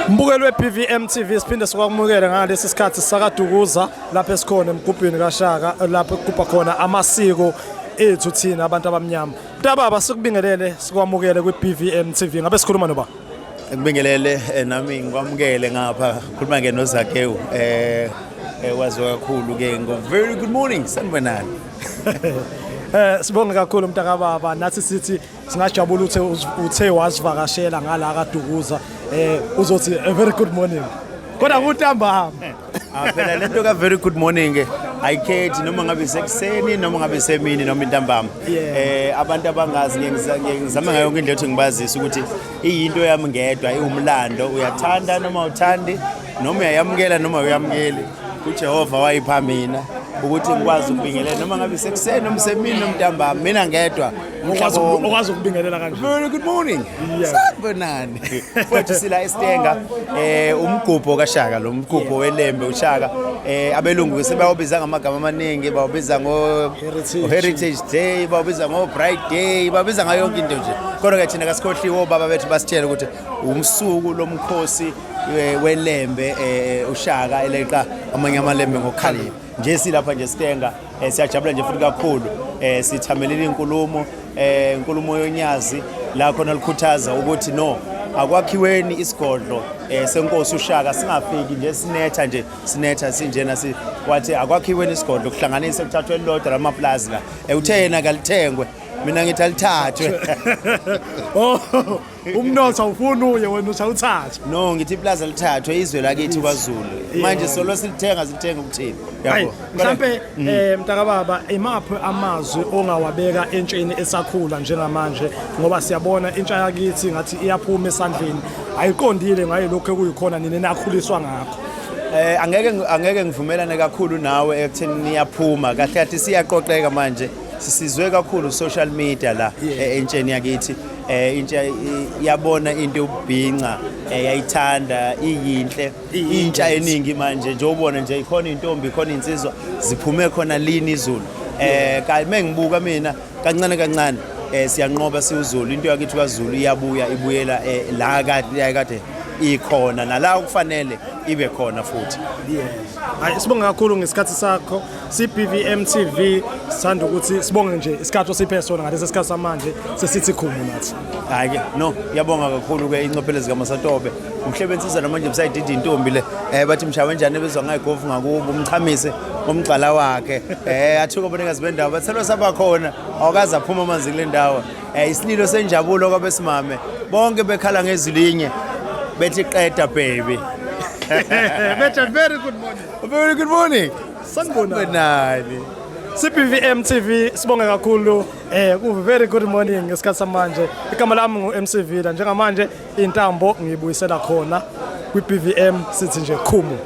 Mbukeli we-BVM TV, siphinde sikwamukele ngalesi sikhathi sakaDukuza lapho esikhona emgubhini kaShaka, lapho kugubha khona amasiko ethu thina abantu abamnyama. Mntababa, sikubingelele, sikwamukele kwi-BVM TV. Ngabe sikhuluma noba? Ngibingelele, nami ngikwamukele ngapha. Khuluma ke noZakewu, waziwa kakhulu ke ngo very good morning, sanibonani. Sibonge kakhulu, mntakababa. Nathi sithi singajabula uthe uthe wasivakashela ngala kaDukuza, uzothi a very good morning kodwa kuntambama. Ah, phela lento ka very good morning ayikhethi noma ngabe sekuseni noma ngabe semini noma intambama. Abantu abangazi, ngeke ngizame ngayo yonke indlela ukuthi ngibazise ukuthi iyinto yami ngedwa, iwumlando. Uyathanda noma uthandi, noma uyayamukela noma uyamukeli, uJehova wayipha mina ukuthi ngikwazi ukubingelela noma ngabe sekuseni noma semini noma ntambama, mina ngedwa umhlaba wonke. Okwazi ukubingelela kanje. Very good morning. Sanibonani. Mfowethu, sila eStanger, umgubho kaShaka lo, umgubho weLembe uShaka. Abelungu sebawubiza ngamagama amaningi, bawubiza ngo Heritage. Heritage Day, bawubiza ngo Bright Day, bawubiza ngayo yonke into nje. Kodwa ke thina kasikhohliwe obaba bethu basitshela ukuthi umsuku lomkhosi weLembe, uShaka eleqa amanye amalembe ngokukhalipha. Nje silapha nje Stanger, siyajabula nje futhi kakhulu. Sithamelile inkulumo, inkulumo yonyazi la khona likhuthaza ukuthi no, akwakhiweni isigodlo senkosi uShaka, singafiki nje sinetha nje, sinetha sinjena. Si wathi akwakhiweni isigodlo, kuhlanganise, kuthathwe elilodwa lamaplazi la. Uthe yena kalithengwe, mina ngithi alithathwe. Oh, umnotho awufuni uye wena, uthi awuthathe. No, ngithi iplaza lithathwe, izwe lakithi kwaZulu. Manje solo silithenga, silithenga ukuthini? Hayi. Yabo. Mhlambe, mntakababa, imaphi amazwi ongawabeka entsheni esakhula njengamanje, ngoba siyabona intsha yakithi ngathi iyaphuma esandleni, ayiqondile ngayo lokho ekuyikhona nina nakhuliswa ngakho? Angeke ngivumelane kakhulu nawe ekutheni niyaphuma. Kahle kahle siyaqoqeka manje, sisizwe kakhulu social media la. Entsheni yakithi, intsha iyabona into yokubhinca, yayithanda, iyinhle intsha eningi manje. Nje ubona nje ikhona intombi, ikhona insizwa, ziphume khona lini izulu. Kanye mengibuka mina kancane kancane, siyanqoba siwuZulu. Into yakithi kwaZulu iyabuya, ibuyela la kade kade ikhona nala kufanele ibe khona futhi. Yes. Hayi, sibonge kakhulu ngesikhathi sakho. CBVM TV sithanda ukuthi sibonge nje isikhathi osiphe sona ngalesi sikhathi samanje, sesithi khumu nathi. Hayi ke, no, ngiyabonga kakhulu ke incophele zikaMasatobe. Umhlebe insizwa namanje busayidida intombi le. Bathi mshawe njani ebezwa ngayigovu ngakubo, umchamise umgcala wakhe. Athuka abanikazi bendawo, bathelwa sabakhona, awukaze aphuma amanzi kule ndawo. Isililo senjabulo kwabesimame. Bonke bekhala ngezilinye bethi qeda baby. Bethe very good morning. Very good morning. Sanibonani. Sanibonani. CBVM TV sibonge kakhulu, ku very good morning ngesikhathi samanje. Igama lami ngu MC Villa. Njengamanje intambo ngiyibuyisela khona kwi BVM, sithi nje khumu.